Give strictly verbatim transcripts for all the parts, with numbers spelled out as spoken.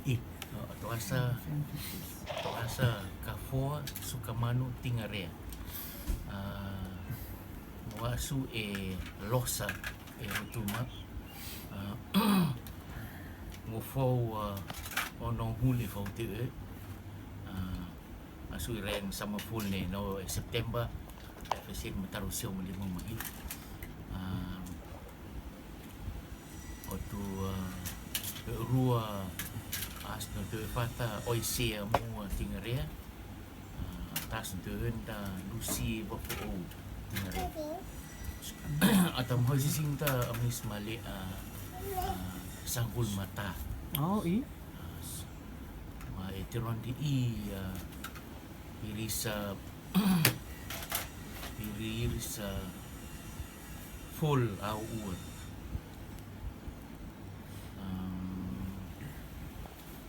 I. O, Toasa, Toasa Kafoa Sukamanu Tingarea. A, mo asu e Losa e Rotuma. A, mo fou, a, ono huli fou te e. A, asu i ren sama full ne no e September. F S M taru siau mo lima mo hit. A, o tu, a, rua, a, as no tu fata, oi sea mo Tingarea. A, tas no tu enda lusi wa fo o Tingarea. Atam hoi sising ta amis male, a, a, sanggul mata. O, i. A, s-, ma e tiron di i, a, irisa, iri, irisa full au ua. Am,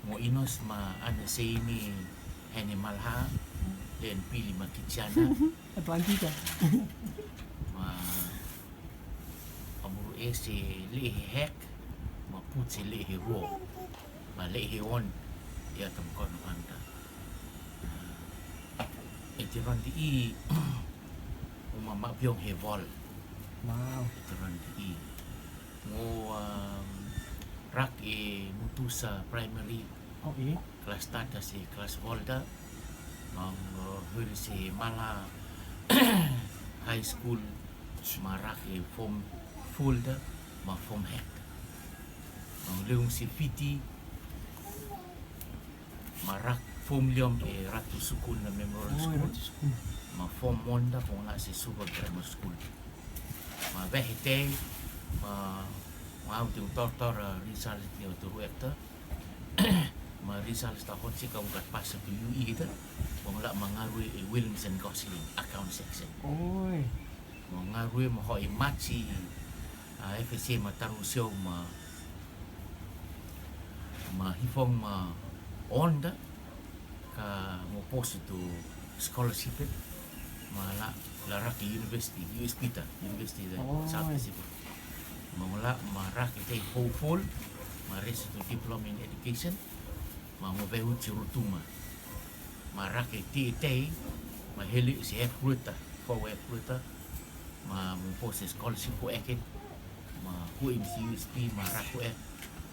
mo inos ma ana seini hene malha, den pili ma kichana. Atlantita. Ma amuru ese lehe hek, ma putse lehe ro, ma lehe on, ia tam kon wanda. E tiron di i, uma ma biong he vol. Wow. E tiron di i. Ngo, um, rak e Mutusa Primary. O, i. Kelas tata se kelas volda. Nong, uh, huri se mala high school ma rak e form full da, ma form hek. Nong leung se Fiti, ma rak form liom e Ratu Sukuna Memorial School. O, e Ratu Sukuna. Ma form one da kong la se Suva Grammar School. Ma vehe te, ma, ma au te u tor tor, a, result ni o turu ekta. Ma result ta hot si ka ukat pasa tu U E ta. Kong la ma ngarue e Williams and Gosling account section. Oi. Ma ngarue ma ho e machi, a, F S A ma taru siau ma, ma hifong ma onda, ka mo post tu scholarship, ma la, la rak i university, U S P ta, University of South Pacific. Ma la, ma rak i te hopeful, ma resi tu diploma in education, ma mo vehu chi Rotuma. Ma rak e ti e tei, ma heli si hef ruta, fou hef ruta, ma mo post scholarship ko eken, ma hu im si U S P, ma rak ko ek,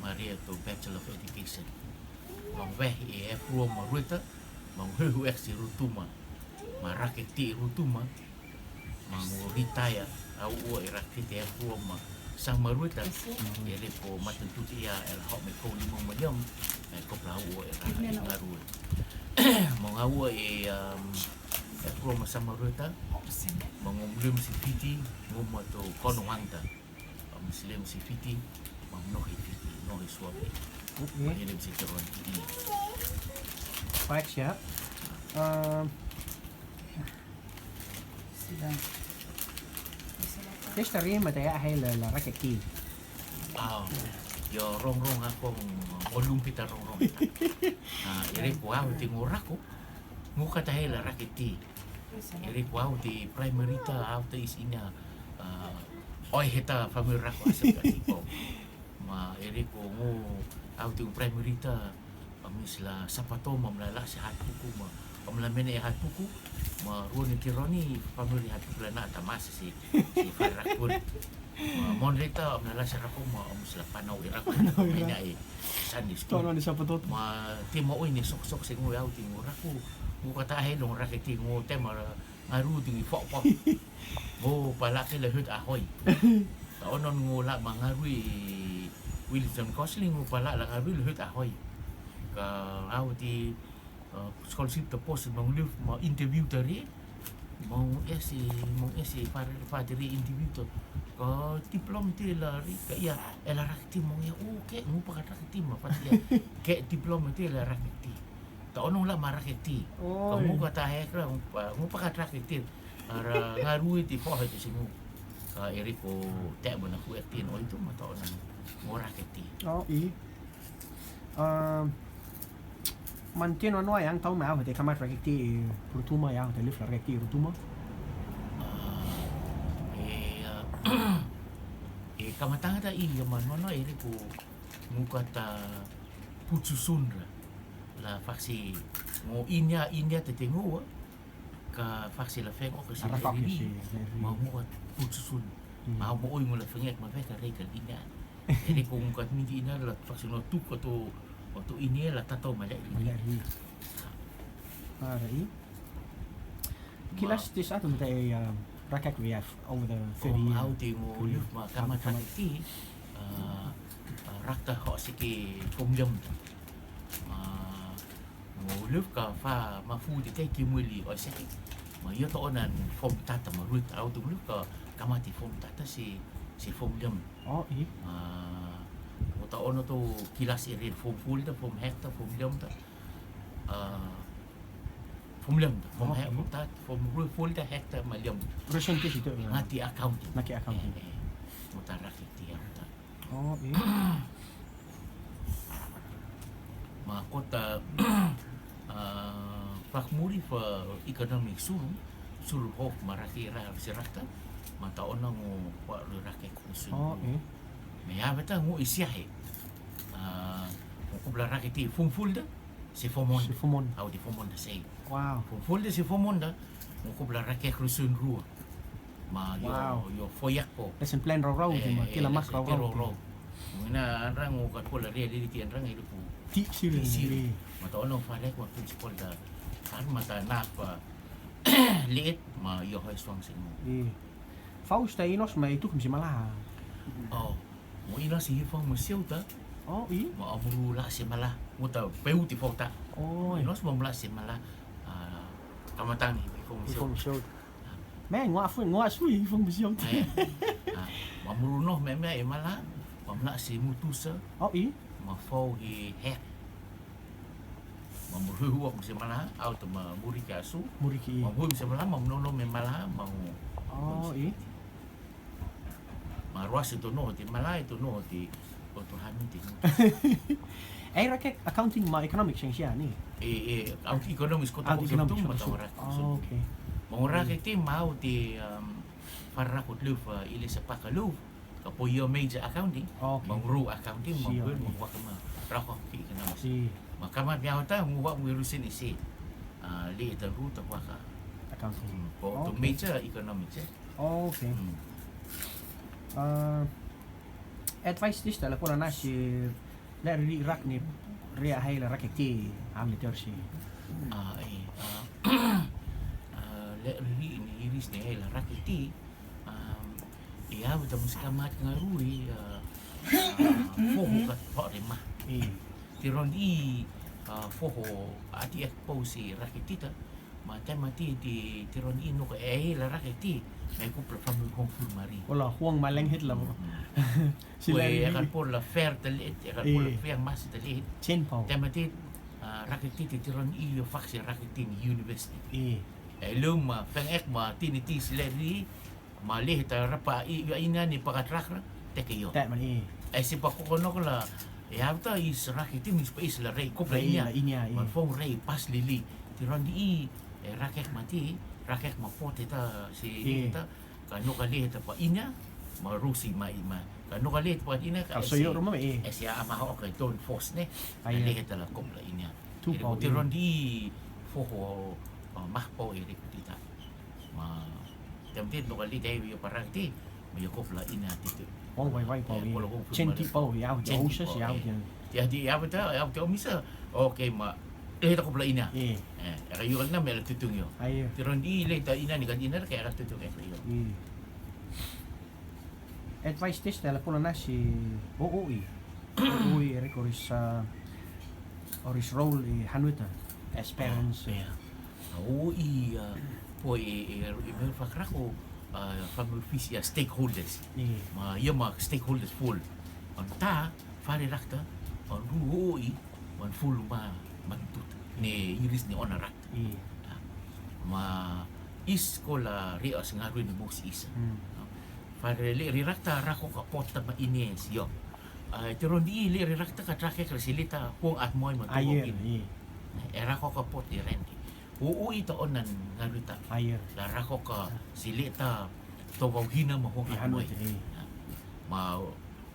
ma ria to Bachelor of Education. Ma mo veh e hef rua ma ruta, ma mo hehu ek si Rotuma. Ma rak e ti Rotuma, ma mo retire, au ua e rak e ti hef rua ma sang ma ruta, e re ko matan tuti ia, e la hok me ko lima ma liam, e ko pla au ua e rak e ngarua. Ma ngau ua e, um, e hef rua ma sang ma ruta, ma ngo mlum si Fiti, ngo ma to kono wangta. Om slim si Fiti, ma mnohi Fiti, mnohi suami. Ma hilim si teron Fiti. Baik, siap. Um, Testa rima te ahe la, la rakeki. Ah, yo rong rong ako, o lumpita rong rong. Ah, iri ko au ti ngo rako. Ngo kata he la rakeki. Iri ko au ti primary ta, au ta is ina, ah, oi heta family rako asal ka tipo. Ma iri ko ngo au ti primary ta, om is la sapato, ma om la la si hat puku, ma om la mene hat puku, ma roni ki roni, family hat puku la na ta mas si, si fai rakun. Ma mon rita, om la la si rakun, ma om is la panau i rakun, mene ai Sunday school. Tono ni sapato. Ma ti ma oi ni sok sok si ngo au ti ngo raku, ngo kata he long rakeki ngo te ma ngaru ti ngi fok fok. Ngo pala ke la hut ahoi. Ta onon ngo la ma ngaru i Wilson Gosling ngo pala la ngaru i la hut ahoi. Ka au ti, eh, scholarship ta post ma ngu liu ma interview ta ri. Ma ngu esi, ma ngu esi fadri, fadri interview ta. Ka diploma ti la ri, ka ia, e la rakeki ma ngu ia, o ke, ngo paka rakeki ma fadri ia. Ke diploma ti la rakeki. Ta ono la ma rakeki. Ka ngu kata he kra, ngu pa, ngu paka rakeki. Ara ngaru i ti fo he ti si ngu. Ka iri ko te ma na ku ekti no itu ma ta ono ngu rakeki. O, i. Ehm, mantiene no yang tau ma ho te kama rakeki Rotuma ya, te live rakeki Rotuma. Ah, e, ah, e, kamatanga ta i ya ma no no iri ko ngu kata Putsusun ra. La faksi ngo inia, inia te tengo wa. Ka faksi la feng o ka si riri. Ma ngo ka putsusun. Ma mo oi ngo la feng ek ma fe ka rei ka inia. Eri ko ngo ka mindi inia la faksi no tuk o to, o to inia la tato ma le ri. Ara i. Kilas tis atu mata e, uh, rakek we have over the thirty years. Au ti mo luf ma kama kama ti, uh, rakta ho siki fomliam. Ma mo luf ka fa ma fu ti te ki muli o siki. Ma yo to onan fom tata ma ruit au tu luf ka kama ti fom tata si, si fomliam. Oh, i. Ma mo ta ono to kilas iri fom ful ta, fom hek ta, fomliam ta. Ah, fomliam ta, fom hek, fom ta, fom ru-, ful ta, hek ta, ma liam. Rusun ti situ. Mati accounting. Mati accounting. Eh, eh. Mo ta rakek ti au ta. Oh, i. Ma ko ta, ah, fak muri fa economic sur, sur hok ma rakek ra si rakta, ma ta ona ngo wa ru rakek ko sun. Oh, i. Me ya beta ngo isi ahe. Ah, ngo kubla rakek ti fom ful ta. Si fomon. Si fomon. Au ti fomon da sei. Wow. Fom fol da si fomon da. Mo kubla rakek rusun rua. Ma yo, yo foyak po. Lesson plan rau-rau ti ma, kila mak rau-rau ti. Ina anrang mo ka pola ria lili ti anrang ilu pu. Ti sir. Ti sir. Ma ta ono farek ma principal da. Kan ma ta na pa. Liit ma yo hoi suang sing mo. Fausta inos ma itu kumsi malaha. Oh. Mo ina si hifong mo siu ta. Oh, i? Mo amuru la si mala. Mo ta peu ti fota. Oh, i. Ina si mo mala si mala. Ah, kamatang ni hifong mo siu. Hifong mo siu. Me, ngwa fu, ngwa su hifong mo siu. Ai. Ah, mo amuru no me me e mala. Mo mala si mutusa. Oh, i? Mo fou hi hek. Mo amuru huak mo si mala. Au ta mo muri ki asu. Muri ki. Mo amuru mo si mala, mo amuru no me mala, mo. Oh, i. Ma ruas itu no ti malai itu no ti o tu hami ti. Ai rakek accounting ma economics yang sia ni. E, e, au economics ko ta ko tu ma ta ora. Oh, okay. Ma ora ke ti mau ti, um, farra ko lu fa ile sa pa ka lu. Ka po yo major accounting. Okay. Ma ru accounting ma ru ma wa ka ma. Ra ko ki economics. Ma ka ma bia ta mu wa mu ru sin isi. Ah, le ta ru ta wa ka. Accounting. Ko tu major economics, eh. Okay. Ah, advice tis ta la pola nasi le ri rak ni ri ahai la rakek ti am ni tersi. Ah, eh, ah, le ri ni iris ni hai la rakek ti, ah, ia beta musika mat ngarui, ah, foho kat pa rema. Tiron i, ah, foho ati ek pau si rakek ti ta, Ma te mati ti tiron i no ka e la rakek ti. Mai kup la family hong ful mari. Ola huang maleng het la. Si la e kan por la fer te let, e kan por la fer mas te let. Chen pau. Te mati, ah, rakek ti ti tiron i yo faksi rakek ti ni university. E lum ma feng ek ma ti ni ti si le ri. Ma le ta rapa i, i ina ni pakat rak ra, te ke yo. Te mani. E si pa ko kono la, e hau ta i srak i ti mis pa is la rei, ko pa inya. Ma fong rei pas lili. Tiron di i, e rakek mati, rakek ma pote ta si ta, ka no ka le ta pa inya, ma rusi ma i ma. Ka no ka le ta pa inya, ka so yo ruma e. E si ama ho ka don't force ne. Ka le ta la ko la inya. Tiron di foho, ah, mah po e ri ku ti ta. Ma, tem ti no ka li dai wi parak ti, ma yo kop la ina ti tu. Wang wai wai pau i. Chen ti pau i au ti usa si au ti. Ti a ti au ta, au ti omisa. Okay, ma, e ta kop la ina. E ka yo na me la tutung yo. Tiron di le ta ina ni ka ina ka la tutung e yo. Advice tis te la pola nasi o o i. O o i e rek oris, ah, oris role i hanuta as parents. O i, ah, po i, i, i me fakra ko, ah, family office ia stakeholders. Ma ia ma stakeholders fol. Anta fare rakta, an ru o i, an fol ma, ma tut. Ne iris ne ona rakta. Ma is ko la ri as ngarui ne mos isa. Fare le ri rakta rako ka pot ta ma ines yo. Ai, tiron di le ri rakta ka trake kra silita huang at moi ma tu. E rako ka pot di renti. O o i ta onan ngarui ta. La rako ka silita to vau hina ma huang at moi. Ma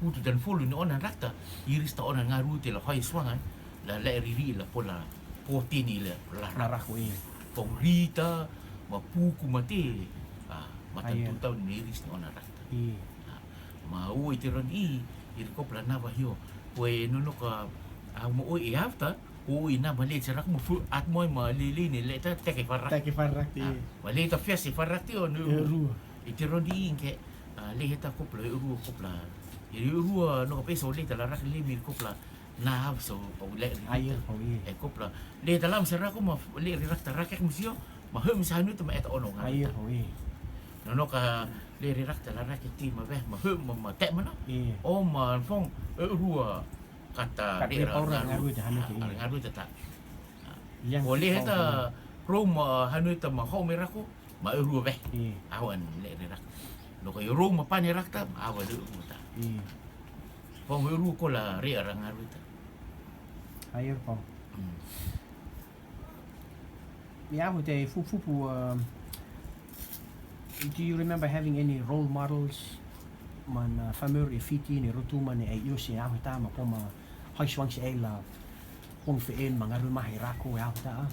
utu dan fulu ni onan rakta, iris ta onan ngarui ti la hoi swangan. La le riri la pola poti ni la, la rak. Rak, wi. Pong rita, ma puku mate, ah, ma tantu tau ni ris ni ona rak. I. Ah, ma u i te ron i, i kopla na ba hio. Pue no no ka, ah, mo u i afta, u i na ba le se rak mo fu, at mo ma le le ni le ta, te ke farak. Te ke farak ti. Ah, ma le ta fia se farak ti o no. E rua. I te ron i ke, ah, le heta kopla, e rua kopla. E rua no ka peso le ta la rak le mi kopla. Na, so, o le ri rak. Ai, o, i. E kopla. Le ta lam se rak ma, le ri rak ta rak ek musio, ma hum sa hanu ta ma et ono nga. Ai, o, i. No, no ka, le ri rak ta la rak ti ma be, ma hum ma, ma te ma no. I. O ma fong, e rua kata kat le ri ra paura ngaru. Ngaru ta hanu ti. Ah, ngaru ta ta. Yang o le ta ro ma hanu ta ma ho me rako. Ma e rua be. I. Awan le re rak. No ko e rua ma pane rak ta, awan le rua ta. I. Pong e rua ko la re arang aru ta. Ayer pong. Hmm. Ya, hu te fu fu pu, um, do you remember having any role models? Man, uh, family e Fiti ni rotu man e ai o si ahu ta ma poma hoi swang si ai la pong fe en ma ngaru ma hai raku e ahu ta.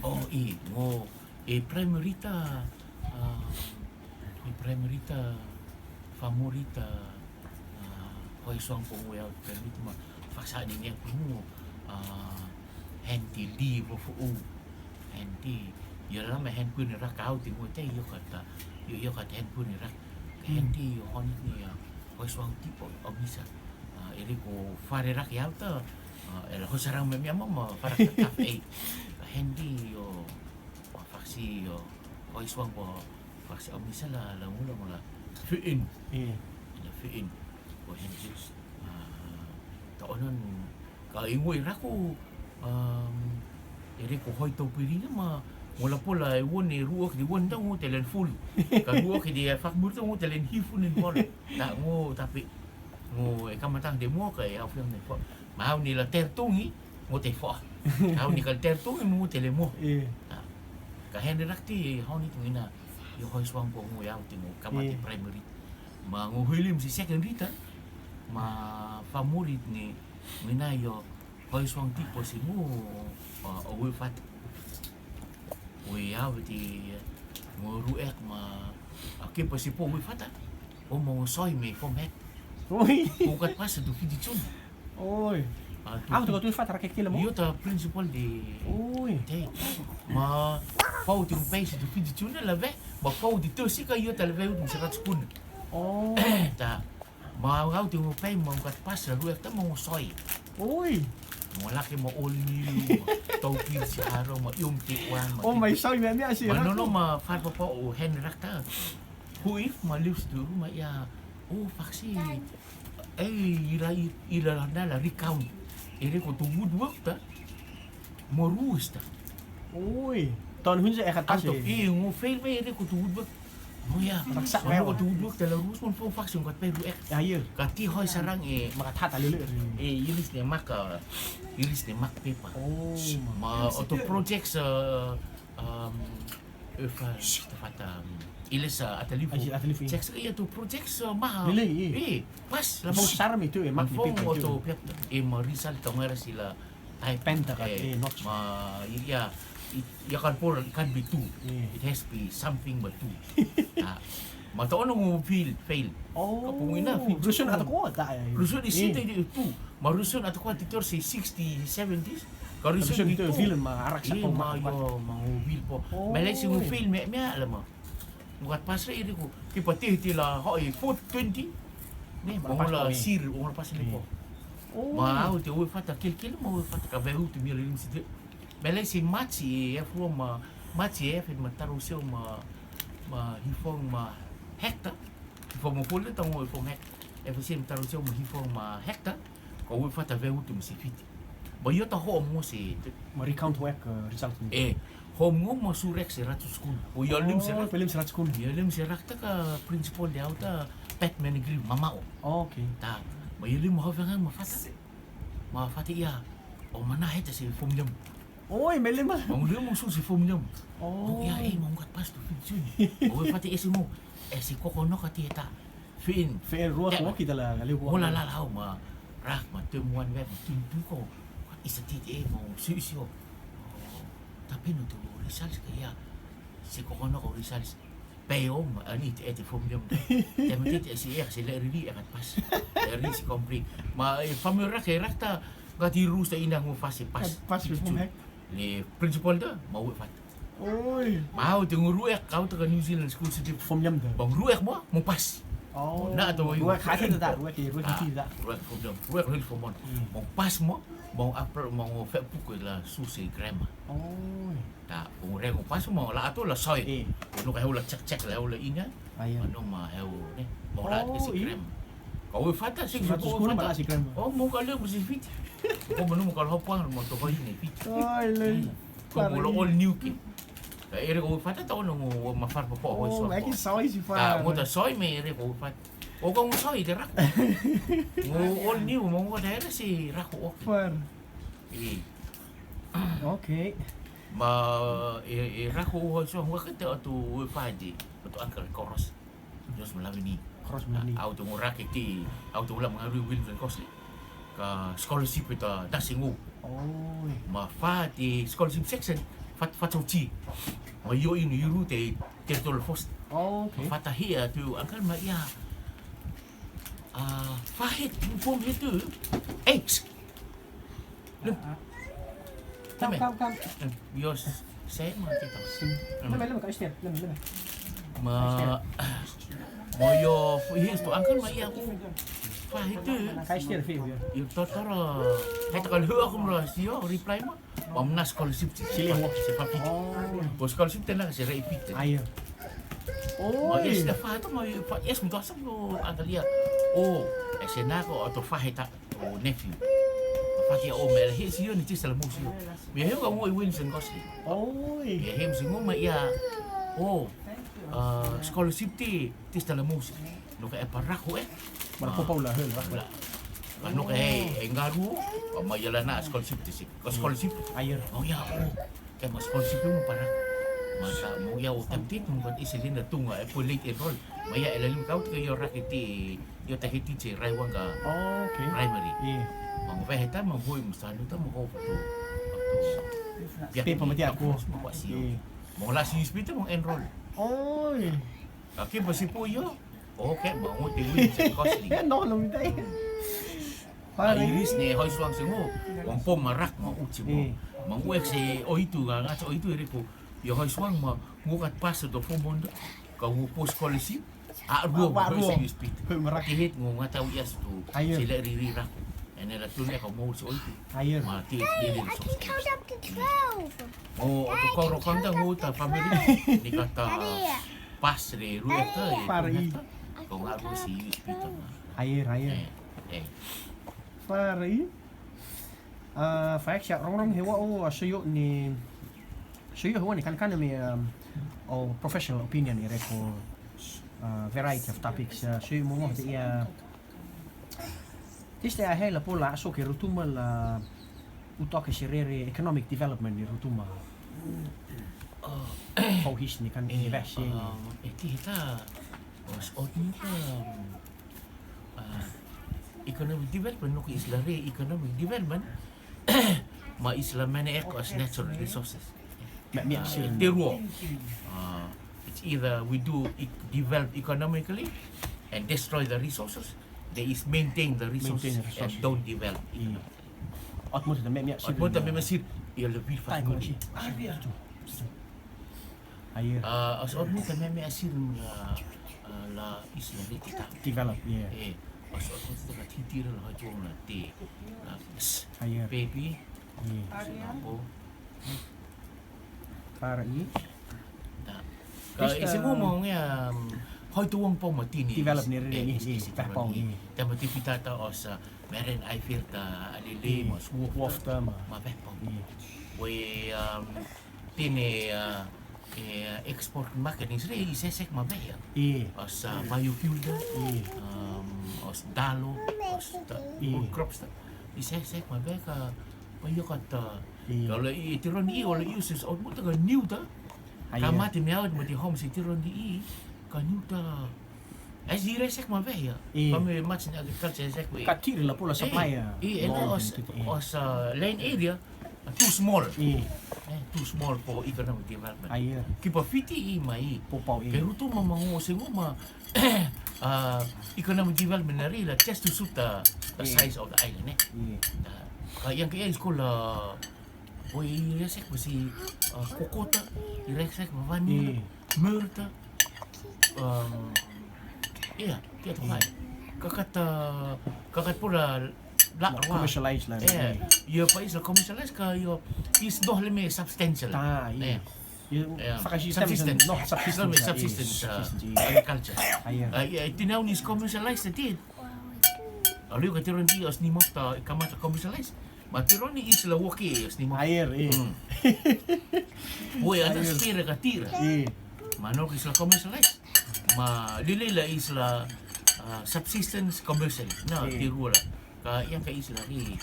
O i, ngo E primary ta, ah, e primary ta, family ta, ah, hoi swang pong we au primary ta ma, faksa ni nge pong, ah, henti li vo fu u, henti, ia la ma hen pun rak au ti mo te, io kata, io, io kata hen pun rak, henti, io hon ni, ah, hoi swang ti, o, o misa, ah, iri ko fare rak ia ta, ah, ela hoi sarang me mi ama ma, fare rak ta, eh, henti, io, Faksi o, hoi swang po, faksi o misa la, la mula mula. Fiin. Ia. La fiin. Ko hen jus. Ah, ta onon, ka ingoi raku, um, ere ko hoi to piri ma, mula pola e won e ruok di won dong te len full. Ka ruok di e fak mur dong te len hifun en bol. Ta ngo tapi. Mo e kamatang de mo ka e au fiang de fo. Ma au ni la tertungi mo te fo. Au ni ka tertungi mo te le mo. Ia. Ah. Ka hen rak ti hau ni tungina. Io hoi swang po mo au ti mo kamati primary. Ma ngo huilim si secondary ta. Ma famurit ni mina io Hoi swang ti po si mo, ah, o we fat. We au ti mo ruek ma, ah, ke po si po we fat, ah. O mo soi me fo mek. Oi. O kat pas tu fiti chun. Oi. Ah, tu. Au tu fat ra ke kila mo. Io ta principal di. Oi. Te. Ma fau ti pe si tu fiti chun la ve. Ma fau ti tu si ka io ta la ve u tu serat chun. Oh. Ta. Ma au ti mo pe ma kat pas la ruek ta mo soi. Oi. Mo laki mo ol ni lu. Tau pil si haro ma ium ti wan ma. Oh, mai soi me mi asi. Ma no no ma far pa pa o hen rak ta. Hui ma liu si duru ma ia. O faksi. Ei, ira, ira na la recount. Ere ko tu woodwork ta. Mo ruis ta. Oi. Ton hun se ekat pas. Anto, e, ngo fail me ere ko tu woodwork. Mo ia. Paksa mo ko tu woodwork ta la ruis mo fo faksi ngat pe ruek. Ya, ia. Kati hoi sarang e. Maka tata lele. E, iris ne maka. Iris ne mak pepa. Oh. Ma auto projects, uh, um, Öfa, Stefata, Ilesa, Atalifu. Ai, Atalifu, ia. Checks, ia tu projects, uh, maha. Lele, ia. Eh, pas, la fong sarmi tu, eh, mak fong ni pepa tu. Auto, pet, eh, ma result ka ngara sila. Ai, penta ka, eh, eh, notch. Ma, ia, i, ia kan por, it can't be two. Ia. It has to be something but two. Ah, ma ta ono mo fail, fail. Oh. Ka pungina, fail. Rusun atako, ta, eh. Rusun isi te tu. Ma rusun atako ti tor si sixty, seventies. Ka rusun itu film ma arak sa ko ma, ma io, ma mo fail po. Oh. Mele si mo fail me, me ala ma. Mo kat pas re iri ko. Ki pati ti la ho i foot twenty. Ne, mo la sir, mo la pas le po. Oh. Ma au te o fata kil kil, mo fata ka veu te mi le lim si te. Mele si machi e fu ma, machi e fit ma taru seo ma, ma hifong ma hekta. Hifong ma pole ta mo hifong hek. E fu si ma taru seo ma hifong ma hekta. Ka o fata veu te mi si fiti. Ba io ta ho mo si. Ma recount wek, eh, result ni. Eh, ho mo ma surek si ratu skun. O io lim si rak. Pe lim si ratu skun. Io lim si rak ta ka principal de auta pet menegri mamao. Oh, okay. Ta, ma io lim ho fengan ma fata. Ma fata ia. O mana heta si fom lim. Oi, mele ma. Mong lim mong su si fom lim. Oh. Mong ia, eh, mong kat pas tu fitsun. O fata esi mo. Esi koko no kati heta. Fin. Fin ruak mo kita la kali ko. Mo la la la ma. Rak ma tem wan wek ma tim tu ko. Isa ti te e mo sui sio. Tapi no tu risals ka ia. Si ko kono ko risals. Pe o ma ani te e te fom diam. Te ma ti te si e si le riri e kat pas. Le riri si kompri. Ma e family rak e rak ta ka ti rus ta ina mo fase pas. Pas. Ni principal da ma we fat. Oi. Mau te ngu ruek kau te ka New Zealand school si te fom diam da. Bang ruek mo mo pas. Oh. Na to ruek hati da ruek ruek hati da. Ruek fom diam ruek ruek fom mon. Mo pas mo mo apel mo fe puku la susi grammar. Oi. Ta, ko reng ko pas mo la ato la soi. Ko no ka heu la check check la heu la ina. Ano ma heu ne. Mo la ke si krem. Ko we fata si ko we fata. Oh, mo ka le mo si fit. Ko mo no mo ka ho pang mo to ko ine fit. Oi le. Ko mo la all new ki. Ka ere ko we fata ta ono mo ma far po po. Oh, mo ki soi si far. Mo ta soi me ere ko we fata. O ko mo soi te rako. Mo all new mo ko ta ere si rako ok. Far. I. Okay. Ma e, e rako u hoso hua kete atu e fadi atu angkal koros. Jos malami ni. Koros malami ni. Au tu ngurake ti au tu ula mangaru Wilson Kosi. Ka scholarship ita dasingu. Oh. Ma fati scholarship section fat fat sauci. Ma yo inu yuru te te tol fos. Oh, okay. Fata hia tu angkal ma ia. Ah, fahit inform hitu. Eight. Lem. Kam, kam, kam. Yo, se ma kita. Lem, lem, ka Esther, lem, lem. Ma, mo yo, his tu angkal ma ia. Fa hitu. Ka Esther, fi yo. Yo, totoro. Hai takal hu aku mula sio reply ma. Pamna scholarship ti. Sili mo. Se pa pi. Bo scholarship tena se rei pi. Ayo. Oh, yes, da fa to ma fa yes mo to sa mo angkal ia. Oh, ese na ko to fa heta. O nephew. Faki o mel hi si yo ni tista la musi. Mi he ka mo i Wilson Kosi. Oi. Mi he si mo ma ia. O scholarship ti tista la musi. No ka e paraku e. Mara ko paula he la. Ka no ka e ngaru. Ma ia la na scholarship ti si. Ka scholarship. Ayer. O ia o. Ke ma scholarship mo para. Ma sa mo ia o tempted mo ka isi linda tunga e po late enroll. Ma ia e la lim kau ke yo rakiti. Yo ta heti che rai wanga primary. Ma mo vehe ta ma hoi mo sanu ta mo ho to. Pe pa mati aku. Mo la si spita mo enroll. Oi. Aki pa si po yo. Okay, ma mo te win se kosli. No, no mi tai. Iris ne hoi suang se mo. Wang po marak ma uchi mo. Ma mo ek se oitu ga nga se oitu ere ko. Yo hoi suang ma mo kat pas to fo mondo. Ka mo po scholarship. A ruo, a ruo. Hit ngo nga tau ias tu. Sila riri raku. Ene la tune ka mo so itu. Ma ti ni ni so. Mo tu ko ro konta ngo ta family. Ni kata pas re ruo ta. Ko nga ruo si ispita ma. Ayer, ayer. Fara i. Faik sia rongrong hewa o, a, soyo ni, soyo hewa ni kan kan mi, um, o professional opinion i reko, uh, variety of topics, uh, soyo mo mo te ia. Tiste a hela pola so ke rutuma la utoke serere economic development ni rutuma. Ko his ni kan invest ni. E ti ta os ot ni ka. Economic development, no ki isla re economic development, ma isla mene ek as natural resources. Te ruo. It's either we do develop economically and destroy the resources, there is maintain the resources and don't develop. Ot mo ta me masir ia lebih fast. Ayer. Os ot mo ta me me asir la, la isla ni kita. Develop, yeah. Os ot mo ta ka titira la hajong la te. Ayer. Baby. Para i. Ka isi mo mo ngia hoi tu wang pong ma tini. Develop ni re ni. Pong ni. Ta ma ti pita ta os meren ai fir ta alili ma suof ta ma. Ma pong. We tini export market ni sri i sesek ma be ya. Os biofuel da. Os dalo, os wood crops da. I sesek ma be ka pa yo kata. Kalau i tiron i, kalau i uses output ka new ta. Ka mati mi out mati home si tiron di i ka new ta. Ai, i resek ma vei ia. Ka me mats ni agriculture resek vei. Ka tira la pula supply ia. Ia, ena os, os land area too small. Ia, too small for economic development. Ai, ia. Ki pa Fiti i mai. Popau ia. Ke Rotuma ma ngo se ngo ma economic development na rila just to suit the, the size of the island, eh. Ia. Ka yang ke ia is kola Oi, i resek ma si kokota, i resek ma vanila, myrta. Ia, tia to kai. Kakat, kakat pura la commercialize la. Ia, pa is la commercialize ka, ia is doh le me substantial. Ia. Subsistence. No, subsistence. Subsistence agriculture. Ia, tina un is commercialize ti. Aliu ka tiron di os ni mokta kamata commercialize. Ma tiron ni is la woke os ni mokta. Ai, ia. Oi, ana spera ka tira. Ma no is la commercialize. Ma lile la is la subsistence commercial. Na, tirua la. Ka yang ka is la ni.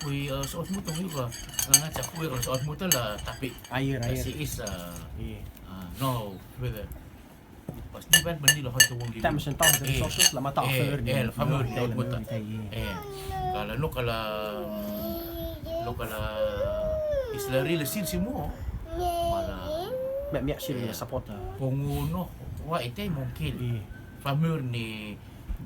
Oi, os ot muta oi ka. Nga cha oi ka os ot muta la tapi. Ai, ia. Si is no further. Pas ni ban mani la hoi to wong di. Tam sen tam resources la mata offer ni. Eh, family ni la mata. Eh, kala no kala, no kala is la rila sil simo. Mala. Me me sil la support. Pongu no wa ite mongkil. Family ni,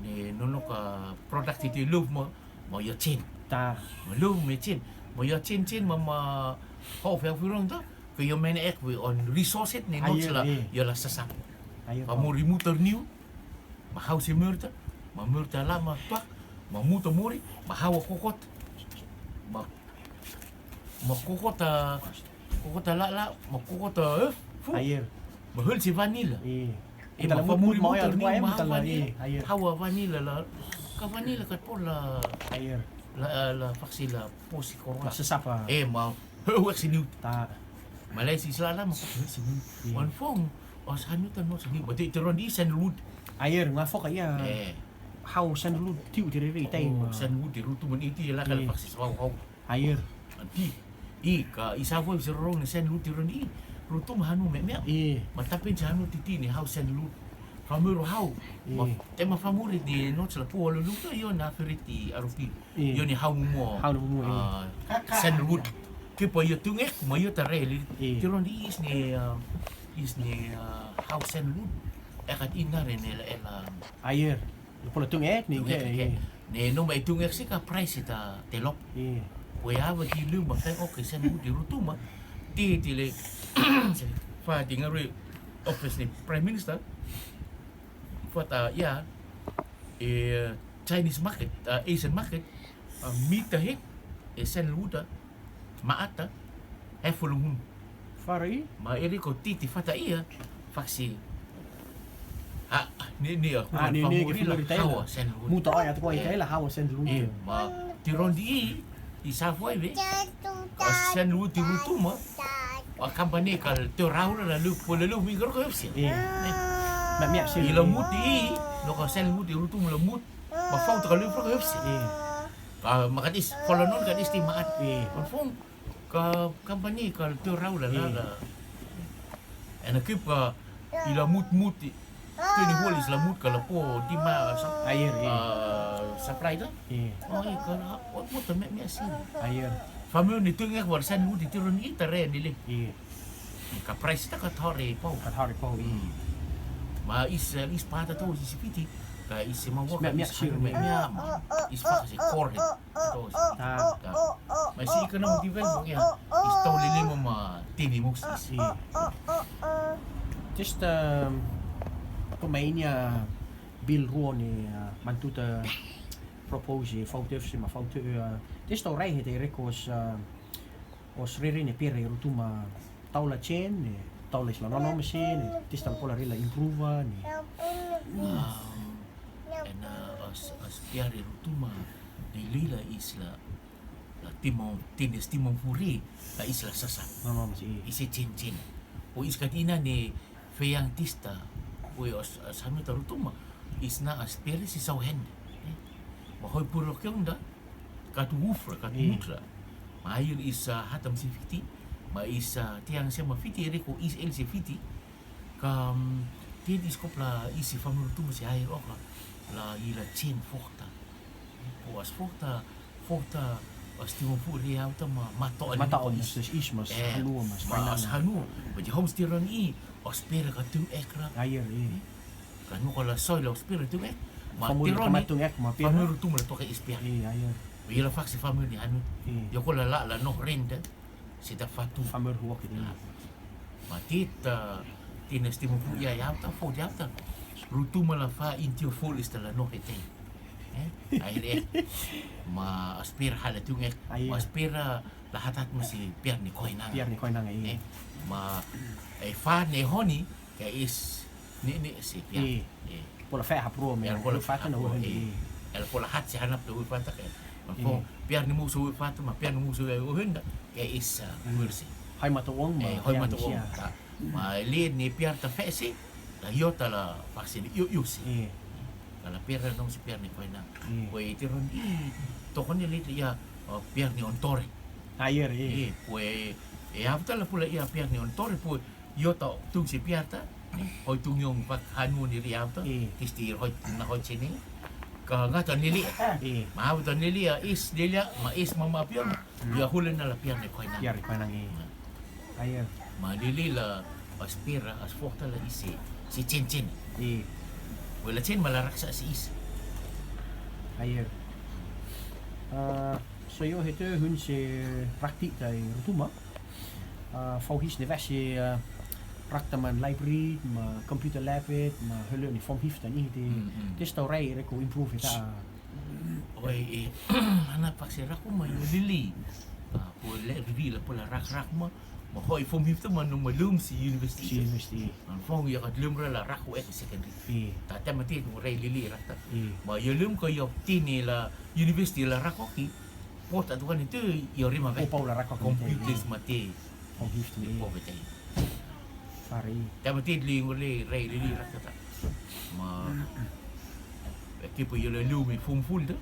ni no no ka product iti love mo. Ma ia chin. Ta. Ma lum me chin. Ma ia chin chin ma ma ho fe fu rong ta. Ke ia mene ek we on resource ni no la ia la sasap. Pa mori muter niu. Ma hau se murta. Ma murta la ma pa. Ma muta mori. Ma hau kokot. Ma ma kokota, kokota la la, ma kokota eh. Fu. Ai, ia. Ma hul si vanila. Ia. Ia, ma famuri muter ni ma vanila. Hawa vanila la. Ka vanila ka por la. Ai, ia. La la faksi la posi koro. La sasapa. Eh, ma hul si niu. Ta. Ma la si sala la ma hul si niu. Wan fong. Os hanu tan no si niu. Bati teron di sandalwood. Ai, ia, nga foka ia. Eh. Hau sandalwood tiu tiriri tai. Sandalwood di Rotuma ni ti la ka la faksi sa hau. Ai, ia. Anti. I ka i sa fo i se rorong ni sandalwood tiron i. Rotuma hanu me me. Ma tapin sa hanu titi ni hau sandalwood. Family hau. Ma te ma family di no sala pu lo lu to io na feriti arupi. Io ni hau mo. Hau mo. Sandalwood. Ke pa io tungek ma io tare li. Tiron i is ni, is ni hau sandalwood. Ekat inare ne la ela. Ai, ia. Pula tungek ni ke. Ne no mai tungek si ka price ta telok. Ia. Pue ava ti lu ma kai ok sandalwood di Rotuma. Ti ti le fa ti ngarui office ni Prime Minister. Fa ta ia e Chinese market, Asian market. Mita he e sandalwood. Ma'at a, he fulung hun. Fara i? Ma eri ko titi fata ia, faksi. Ha, ni ni a, ni ni ki famuri la hawa sandalwood. Muta ai atu ko ai la hawa sandalwood. Ma tiron di i, i sa fo ai ve. Sandalwood di Rotuma. A kampani kal te rau la lu, po la lu mi garo ko epsi. Ma mi epsi. I la mut i, no ka sandalwood di Rotuma la mut. Ma fau ta ka lu ko epsi. Ka ma ka dis, fo la non ka dis ti ma'at. Kon fong. Ka kampani kal te rau la la la. Ena kip ka i la mut mut i. Te ni hol is la mut ka la po di ma sa. Ai, ia. Supply da. Oh, i ka la ot mut ta me me asi. Ai, ia. Family ni tu ngek war sandalwood i tiron i tare ni le. Ka price ta ka thore pau. Ka thore pau i. Ma is, is pata to is Fiti. Ka is ma waka is me me. Is pa si kor he. Mai si ka nang di vel mo ia. Is tau lele mo ma tini mo si. Just ko mai ni a bill ruo ni mantu ta propose fautu si ma fautu. Just tau rai he te rekos os rere ni pere Rotuma tau la chen ni tau la isla nono masi ni tista la pola rila improve ni. Ena os os piari Rotuma ni lila isla. La timon, tienes timon furi, la isla sasa. Ise chin chin. O iska tina ni feang tista. O os, os hami ta Rotuma. Is na a speli si sau hen. Ma hoi puro kiong da. Kat wufra, kat mutra. Ma air is hatam si Fiti. Ma is tiang sema Fiti, riko is el si Fiti. Ka Te diskop la isi família Rotuma se ai roka la i la chin fokta. Ko as fokta, fokta as timo fu ri auta ma mata o. Mata o mas is mas hanua mas. Mas hanua. Ba di hom stiron i, as pera ka tung ek ra. Ayer i. Ka nu ko la soi la as pera tung ek. Ma família tiron ka ma tung ek ma pera. Família Rotuma la toka is pera. I ayer. Ba i la faksi família ni hanua. Yo ko la la la no renda. Sita fatu. Família Rotuma. Ma tita, tina stimu fu ia ia auta, fo di auta. Rotuma la fa intio fo ista la no hete. Eh? Ai re. Ma aspira hala tung ek. Ma aspira la hatat masi piar ni koinang. Piar ni koinang ai. Eh? Ma e fa ne honi, Ke is ni ni si pia. Pola fe hapro me. Pola fe hapro. El pola hat si hanap tu fata ke. Fo piar ni musu fata ma piar ni musu o henda. Ke is mercy. Hai mata uang ma. Hai mata uang. Ma li ni piar ta fe si. La yo ta la faksi ni yo yo si. Kala piar nong si piar ni koina. Ko e tiron i tokon ni li ya piar ni ontore. Ayer e. Ko e afta la pula ya piar ni ontore po Yo to tung si piarta, hoi tung yong pak hanu ni riau to, kisti hoi na hoi sini. Ka nga to nili. Ma to nili a is delia, ma is mama pion. Ya hulen na la piar ni koina. Piar ni koina ngi. Ayer. Ma lili la aspira, asfokta la isi. Si chin chin. Wela chin ma la raksa si is. Ayer. So yo heto hun si praktik tai Rotuma. Fau his ne vasi rakta man library ma computer lab ma hölö ni fom hifta ni te. Te stau rai re ko improve ta. Oi e ana paksi raku ma yo lili. Ko le review la pola rak rak ma ma hoi fom hifta ma no ma lum si university. Si university. An fong ya kat lum ra la raku ek secondary. Ta te ma te no rai lili rakta. Ma yo lum ko yo tini la university la raku ki. Pota tu kan itu yo rima ve. Pau la raku computers ma te. Home history. Pau ve te. Fari. Te ma te li ngor le rai lili rakta. Ma ki po yo le lumi fum ful de.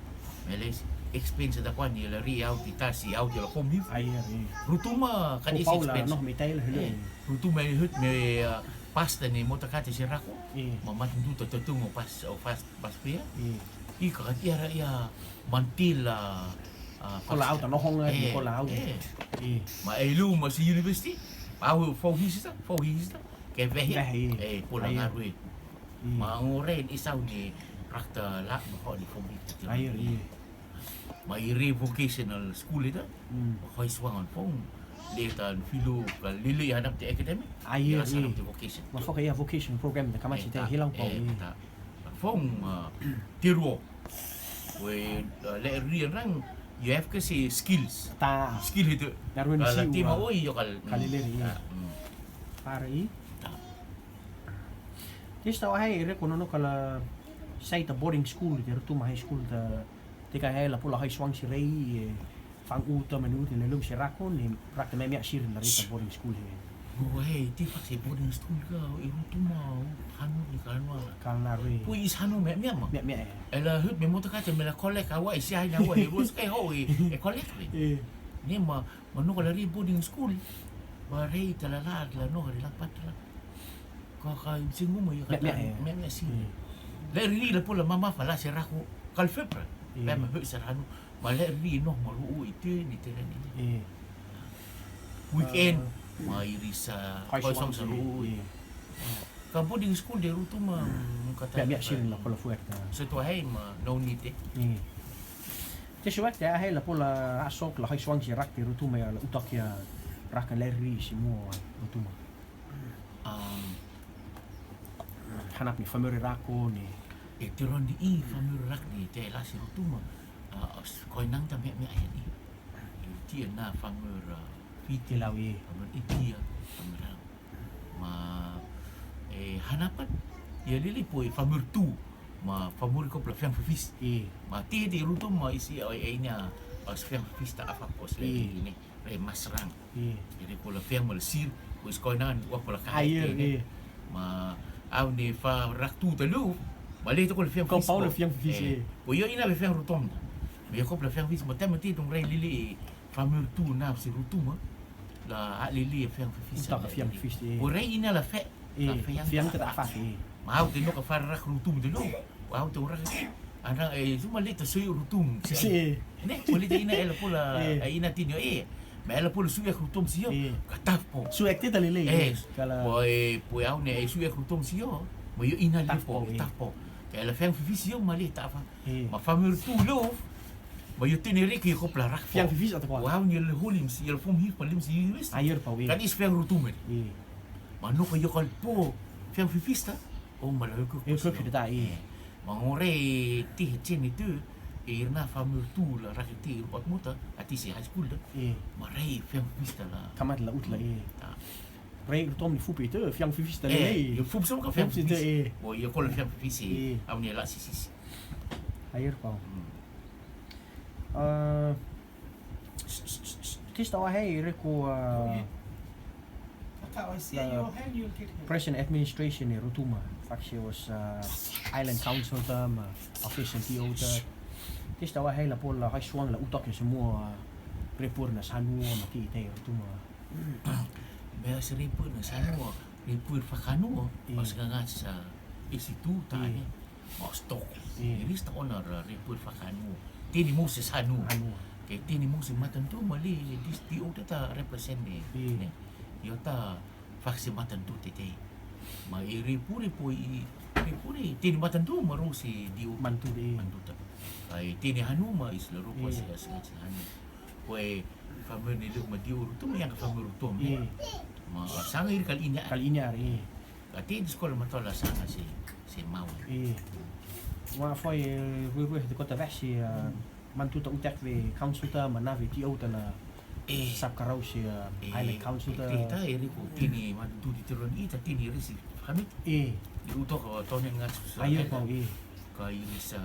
Meles expense da kwan yo le ri au ti tasi au yo le home history. Rotuma kan is expense. Pau la no mi tai le hulu. Rotuma hut me pasta ni mota kate si raku. Ma mat ndu to to tungo pas o pas pas pia. I ka kati ara ia mantil la. Ko la au ta no hong ko la au. Ma e lu ma si university. Pau fau hista, fau hista. Ke vehi. Ko la ngarui. Ma ngore ni sau ni rakta la ma ho ni fau hista. Ma i re vocational school ita. Hoi swang on fong. Le ta filo ka lili hanap te academic. Ayer. Hanap te vocation. Ma foka ia vocation program ta kamachi te hilang pau. Fong tiruo. We le ri rang you have ke si skills. Ta skill itu. Darwin si tima oi yo kal. Kalile ri. Pari. Testa wahai re kono no kala sai ta boarding school te Rotuma high school ta te ka hai la pola hai swang si rei. Fang uta menu te lelum si rako ni rakta me mia sir na rei ta boarding school he. Wahai ti fak si boarding school ka i Rotuma hanu ni kalna. Kalna rei. Pui is hanu me mia ma. Mia mia. Ela hut me mota kate me la kolek awa isi hai na wa he ruas kai ho e kolek rei. Ni ma ma no kala rei boarding school. Ba rei ta la la la no rei la pat la. Ka ka singu mo yo ka me me si. Le ri la pola mama fala se raku kal fepra. Pe ma hu se ranu ma le ri no ma ru u i te ni te ni. Weekend ma i ri sa koi song sa ru u. Ka boarding school de Rotuma ka ta. Me me si la pola fuerte. Se to hai ma no ni te. Te suerte a hai la pola asok la hai swang si rak te Rotuma ya la utak ya rak le ri si mo Rotuma. Hanap ni família rako ni. E tiron di i família rak ni te la si Rotuma. Koinang ta me me ai ni. Tia na família fiti lau i. Família itia família. Ma e hanapan ya lili poi família tu. Ma família ko pla fiang fifis. Ma ti di Rotuma isi ai ai nya as fiang fifis ta afa pos le ni. Re masrang. Iri ko la fiang mal sir, ko is koinan wa ko la ka. Ayer e. Ma au ni fa rak tu ta lu. Ma le to ko la fiang fis. Ko pau la fiang fis e. Ko yo ina la fiang Rotuma. Ma yo ko la fiang fis ma te ma ti tung rei lili família tu na si Rotuma. La a lili fiang fis. Uta ka fiang fis e. Ko rei ina la fe. Fiang ta fa e. Ma au te no ka fara rak Rutum te no. Au te rak. Ana e suma le ta sui Rutum. Si. Ne, ko le te ina ela pola, e, ina tinio e. Ma ela pola sui Rutum sio. Ka taf po. Sui ek te ta lele. E, kala. Po e, po au ne e sui Rutum sio. Ma io ina le po, taf po. Ka ela feang fifis sio ma le taf. Ma famir tu lo. Ma io tene reki ko pla rak. Feang fifis ata ko. Wow, ni le holim si, io fom hif palim si, wis. Aier pa wi. Kan is feang Rutum. Ma no ka io kal po feang fifis ta. O ma la ko. Io ko fifis ta, i. Ma ngore ti he cheni tu. E irna famir tu la rak ti pat muta ati si high school da. Ma rei feang fifis ta la. Kamat la ut la, i. Rei Rutum ni fupi tu, feang fifis ta le. Io fupi sama ka feang fifis. O io ko la feang fifis. Au ni la si si. Aier pa. Uh, tista wa hei reko, uh, the present administration e Rotuma, faksi os, uh, Island Council ta ma official ti o ta. Tista wa hei la pola hai suang la utak e semua, uh, repur na sanu ma ki te Rotuma. Mea se repur na sanu, repur fakanu, os nganga sa isitu ta ne. Mostok. Iris ta ona ra repur fakanu. Tini musi sanu. Ke tini musi matantu mali dis di o ta represent ne. Io ta faksi matantu te te. Ma i repur i po i repur i tini matantu ma rusi di o mantu de. Mantu ta. Ai tini hanu ma is la rupa si as ngati hanu. Pue famir ni lu ma di o Rutum yang famir Rutum. Ma sanga ir kal ini. Kal ini ari. Ka ti di skola ma tola sanga si, si mau. Wa foi, eh, rui rui de kota vesi, eh, mantu ta utak ve council ta ma nave ti o ta la sap karau si, eh, Island Council ta. Ti ta eri ko tini mantu di teron i ta tini resi kami. Eh. Di utok ko tonen ngas. Aier pa, eh. Ka iri sa,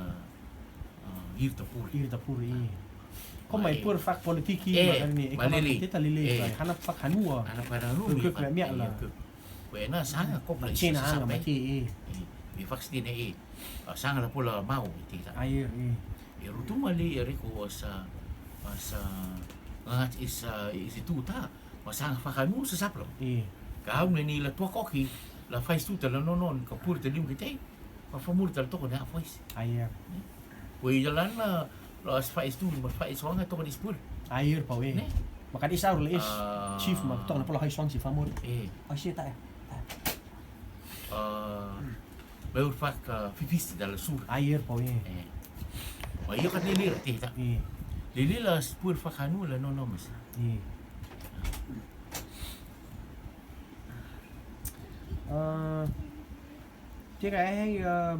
eh, ir ta puri. Ir ta puri, eh. Ko mai pur fak politiki, eh, ma ni ekonomi te ta lele, eh, hana fak hanua. Hana fak hanua. Ko mi la. Ko ena sanga ko pla chena anga mati, eh. I fak stine, eh. Sanga la pola mau ti ta. Aier, eh. E Rutum ali e reko sa, sa ngat is, is tu ta. Ma sanga fak hanua sa saplo. Eh. Ka au ni la tua koki la fai stu ta la nonon ka pur ta lim ki te. Ma famur ta la toko na fai. Aier. Pue jalan la, la as fai stu, ma fai suanga toko di spur. Aier pa we. Ma kan isaur la is chief ma toko na pola hai suang si famur. Eh. Ai si ta, eh. Beur fak fifis di dala sur. Aier pa we. Eh. Ma io kan lili ra ti ta. Eh. Lili la spur fak hanua la nono mas. Eh. Uh, Tira, eh, uh,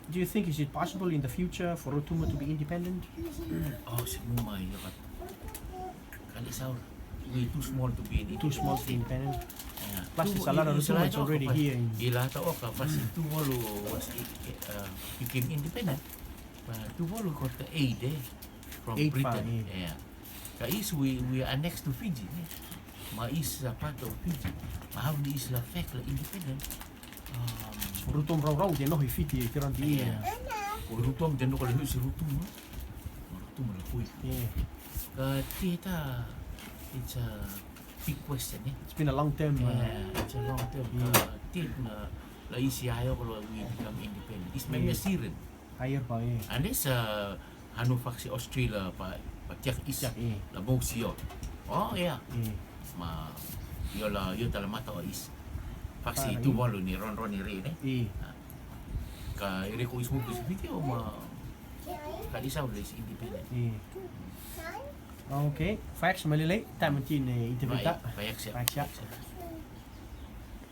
do you think is it possible in the future for Rotuma to be independent? Oh, si mu mai, ya kan. Kali saur. We too small to be independent. Too small to be independent. Plus, there's a lot of Rotuma already here. Ila ta oka, pas Tuvalu was, uh, became independent. Tuvalu got the aid, eh, from Britain. Yeah. Ka is we, we are next to Fiji, ne? Ma is a part of Fiji. Ma how ni is la fek la independent. Rutum rau rau de no hi Fiji, kiran di. Ko Rutum de no ko la hui si Rutum, no? Rutum la hui. Ka ti ta, it's a big question, eh? It's been a long term. Yeah, it's a long term. Ka ti na la isi ayo ko la we become independent. Is memang siren. Aier pa, eh. Unless, uh, hanu faksi Australia pa, pa tiak is. Tiak, eh. La mau sio. Oh, ya. Eh. Ma, io la, io ta la mata o is. Faksi Tuvalu ni ron ron ni re, ne? Eh. Ka iri ko is mu ko is video ma. Ka is au le is independent. Eh. Okay, fax malilei, taman tin, eh, interview ta. Fax ya. Fax ya.